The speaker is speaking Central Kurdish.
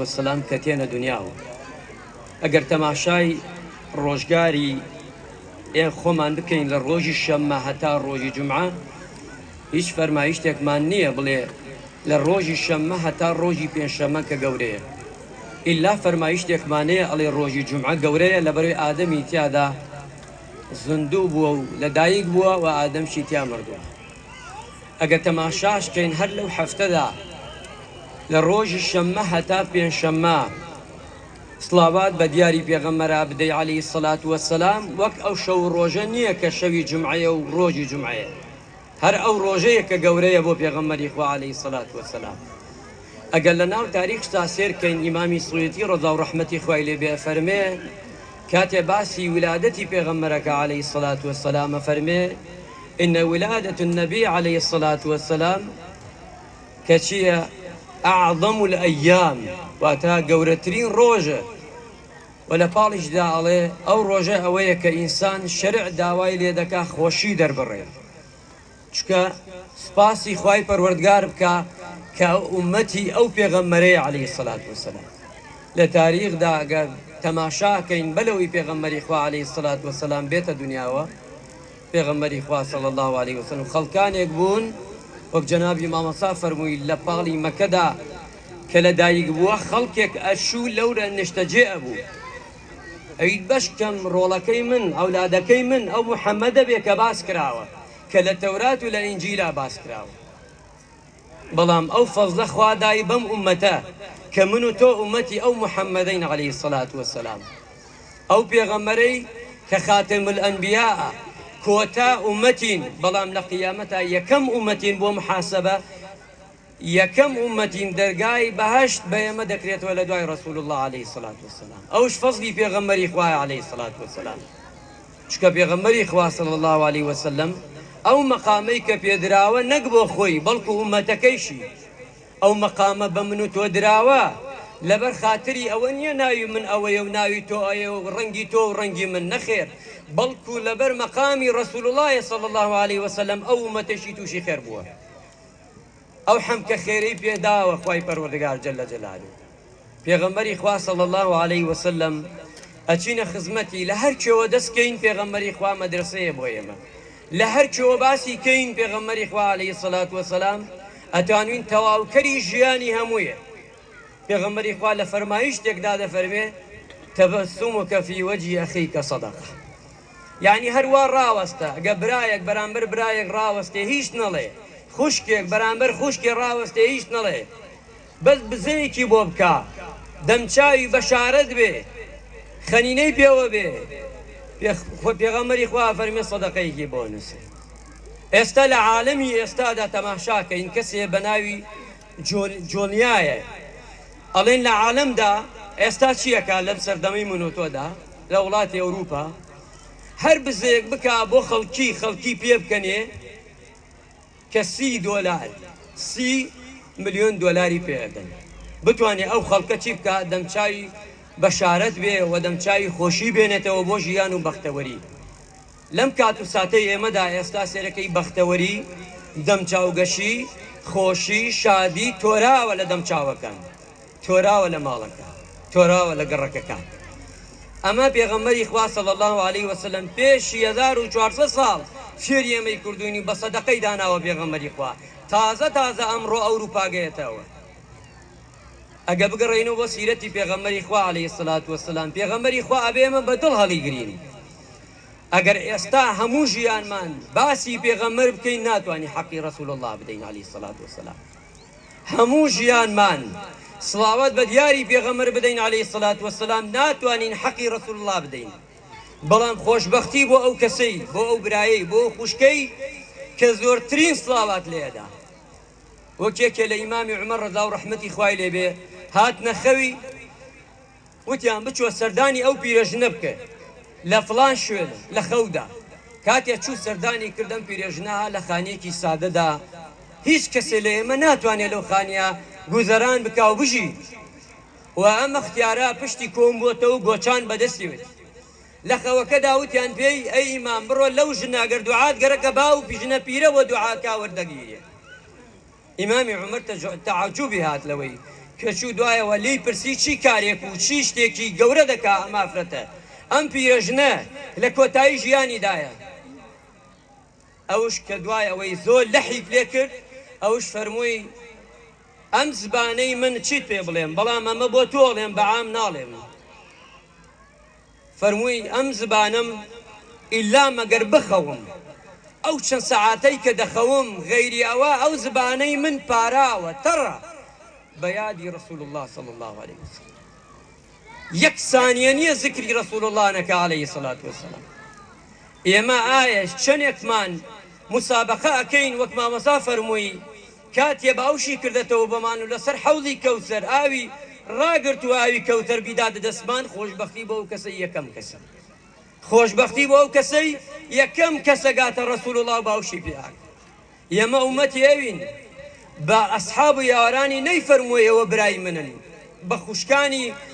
وسلام کە تێنە دونیاوە ئەگەر تەماشای ڕۆژگاری ئێ خۆمان بکەین لە ڕۆژی شەممە هەتا ڕۆژی جومعە هیچ فەرمایشتێکمان نییە بڵێ لە ڕۆژی شەممە هەتا ڕۆژی پێنجشەممە کە گەورەیە ئیلا فەرمایشتێکمان هەیە ئەڵێ ڕۆژی جومعە گەورەیە لەبەرەی ئادەمی تیادا زیندوو بووە و لەدایک بووە و ئادەمشی تیا مردووە. ئەگەر تەماشاش کەین هەر لەو هەفتەدا لە ڕۆژی شەممە هەتا پێنجشەممە سڵاوات بە دیاری پێغەمبەرا بدەی علیە الصلوە والسلام وەک ئەو شەو و ڕۆژە نییە کە شەوی جومعەیە و ڕۆژی جومعەیە هەر ئەو ڕۆژەیە کە گەورەیە بۆ پێغەمبەری خوا علیە الصلوە والسلام ئەگەر لە ناو تاریخدا سێر کەین ئیمامی سویوتی ڕەزا و ڕەحمەتی خوای لێ بێ ئەفەرمێ کاتێ باسی ولادەتی پێغەمبەرەکە علیە الصلوە والسلام ئەفەرمێ ان ولادە النبی علیە الصلوە والسلام کە چیە اعظم الایام واتە گەورەترین ڕۆژە وە لە پاڵیشدا ئەڵێ ئەو ڕۆژە ئەوەیە کە ئینسان شەرع داوای لێ دەکا خۆشی دەربڕێ چونکە سوپاسی خوای پەروەردگار بکا کە ئوممەتی ئەو پێغەمبەرەیە علیە الصلوە والسلام لە تاریخدا گەر تەماشا کەین بەلەوەی پێغەمبەری خوا علیە الصلوە والسلام بێتە دونیاوە پێغەمبەری خوا صلی اللە علیە وسلم خەڵکانێک بوون وەک جەنابی مامۆستا فەرمووی لە پاڵی مەکەدا کە لە دایک بووە خەڵکێک ئەچوو لەورە نیشتەجێ ئەبوو ئەویت بەشکەم ڕۆڵەکەی من ئەولادەکەی من ئەو محەممەدە بێ کە باس کراوە کە لە تەورات و لە ئینجیلا باس کراوە بەڵام ئەو فەزلە خوا دای بەم ئوممەتە کە من و تۆ ئوممەتی ئەو محمدەین علیە الصلوە والسلام ئەو پێغەمبەرەی کە خاتم الانبیاء کۆتا ئوممەتین بەڵام لە قیامەتا یەکەم ئوممەتین بۆ محاسبە یەکەم ئوممەتین دەرگای بەهەشت بە ئێمە دەکرێتەوە لە دوای رسول اللە علیە الصلوە والسلام ئەوش فەزلی پێغەمبەری خوایە علیە الصلوە والسلام. چونکە پێغەمبەری خوا صلی اللە علیە وسلم ئەو مەقامەی کە پێدراوە نەک بۆ خۆی بەڵکو ئوممەتەکەیشی ئەو مەقامە بە من و تۆ دراوە لەبەر خاتری ئەوە نیە ناوی من ئەوەیە و ناوی تۆ ئەیە و ڕەنگی تۆ و ڕەنگی من نەخێر بەڵکو لەبەر مەقامی رسول اللە صلی اللە علیە وسلم ئەو ئوممەتەشی توشی خێر بووە ئەو حەمکە خێرەی پێداوە خوای پەروەردگار جل جلاله. پێغەمبەری خوا صلی اللە علیە وسلم ئەچینە خزمەتی لە هەر کوێوە دەست کەین پێغەمبەری خوا مەدرەسەیە بۆ ئێمە لە هەر کوێوە باسی کەین پێغەمبەری خوا علیە الصلوة والسلام ئەتوانین تەواوکەری ژیانی هەموویە پێغەمبەری خوا لە فەرمایشتێکدا دەفەرمێ تبسمک فی وجه اخیک صدقە یعنی هەروا ڕاوەستە گە برایەک بەرامبەر برایەک ڕاوەستێ هیچ نەڵێ خوشکێک بەرامبەر خوشکێ ڕاوەستێ هیچ نەڵێ بەس بزەیەکی بۆ بکا دەمچاوی بەشارەت بێ خەنینەی پێوە بێ پێغەمبەری خوا فەرمی سەدەقەیەکی بۆ نووسێ ئێستا لە عالەمی ئێستادا تەماشاکەین کەسێ بە ناوی جۆلیایە ئەڵێن لە عالەمدا ئێستا چیەکە لەم سەردەمەی من و تۆدا لە وڵاتی ئەوروپا هەر بزەیەک بکا بۆ خەڵکی خەڵکی پێ بکەنێ کە سی دۆلار سی ملیۆن دۆلاری پێ ئەدەن بتوانێ ئەو خەڵکە چی بکا دەمچاوی بەشارەت بێ و دەمچاوی خۆشی بێنێتەوە بۆ ژیان و بەختەوەری لەم کات و ساتەی ئێمەدا ئێستا سێرەکەی بەختەوەری دەمچاوگەشی خۆشی شادی تۆراوە لە دەمچاوەکان تۆراوە لە ماڵەکە تۆراوە لە گەڕەکەکان ئەمە پێغەمبەری خوا صلی اللە علیه وسلم پێشی 1400 ساڵ فێری ئێمەی کردووین و بە سەدەقەی داناوە پێغەمبەری خوا تازە تازە ئەمڕۆ ئەوروپا گەیەتەوە ئەگە بگەڕێینەوە بۆ سیرەتی پێغەمبەری خوا علیه الصلاة والسلام پێغەمبەری خوا ئەبێ ئێمە بە دڵ هەڵیگرین ئەگەر ئێستا هەموو ژیانمان باسی پێغەمبەر بکەین ناتوانین حەقی رسول الله بدەین علیه الصلاة والسلام هەموو ژیانمان سڵاوات بە دیاری پێغەمبەر بدەین علیە الصلوە والسلام ناتوانین حەقی رسول اللە بدەین بەڵام خۆشبەختی بۆ ئەو کەسەی بۆ ئەو برایەی بۆ ئەو خوشکەی کە زۆرترین سڵاوات لێدا وەک یەکێ لە ئیمامی عومەر ڕەزا و ڕەحمەتی خوای لێ بێ هاتنە خەوی وتیان بچۆ سەردانی ئەو پیرەژنە بکە لە فڵان شوێن لە خەودا. کاتێ چوو سەردانی کرد ئەم پیرێژنە لە خانیەکی سادەدا هیچ کەسێ لە ئێمە ناتوانێ لەو خانیە گوزەران بکا و بژی و ئەم ئەختیارە پشتی کۆن بۆتەوە و گۆچان بەدەستیوەتی. لە خەوەکەدا وتیان پێی ئەی ئیمام بڕۆ لەو ژنە گەر دوعات گەرەکە با و ژنە پیرە بۆ دوعاکا وەردەگیرێ. ئیمامی عومەر تەعەجوبی هات لەوەی. کە چوو دوایەوە لێی پرسی چی کارێک و چی شتێکی گەورە دەکا ئەم ئافرەتە، ئەم پیرەژنە لە کۆتایی ژیانیدایە؟ ئەوش کە دوای ئەوەی زۆر لەحی پێ کرد، ئەوش فەرمووی ئەم زبانەی من چیت پێ بڵێم، بەڵام ئەمە بۆ تۆ ئەڵێم بە عام ناڵێم. فەرمووی ئەم زبانەم ئیلا مەگەر بخەوم، ئەو چەند سەعاتەی کە دەخەوم غەیری ئەوە ئەو زبانەی من پاراوە تەڕە بە یادی رسول اللە صلی اللە علیه وسلم. یەک سانیە نیە زکری رسول اللە نەکا علیه الصلوة والسلام. ئێمە ئایە چەنێکمان موسابەقە ئەکەین وەک مامۆستا فەرمووی کاتێ باوشی کردەتەوە بۆمان و لەسەر حەوزی کەوسەر ئاوی ڕاگرت و ئاوی کەوتەر بیداتە دەستمان خۆشبەختی بۆ ئەو کەسەی یەکەم کەسە خۆشبەختی بۆ ئەو کەسەی یەکەم کەسە گاتە رسول اللە و باوشی پێ ئاکا ئێمە ئومەتی ئەوین بە ئەسحاب و یاوەرانی نەیفەرمووە ئێوە برای منن بە خوشکانی.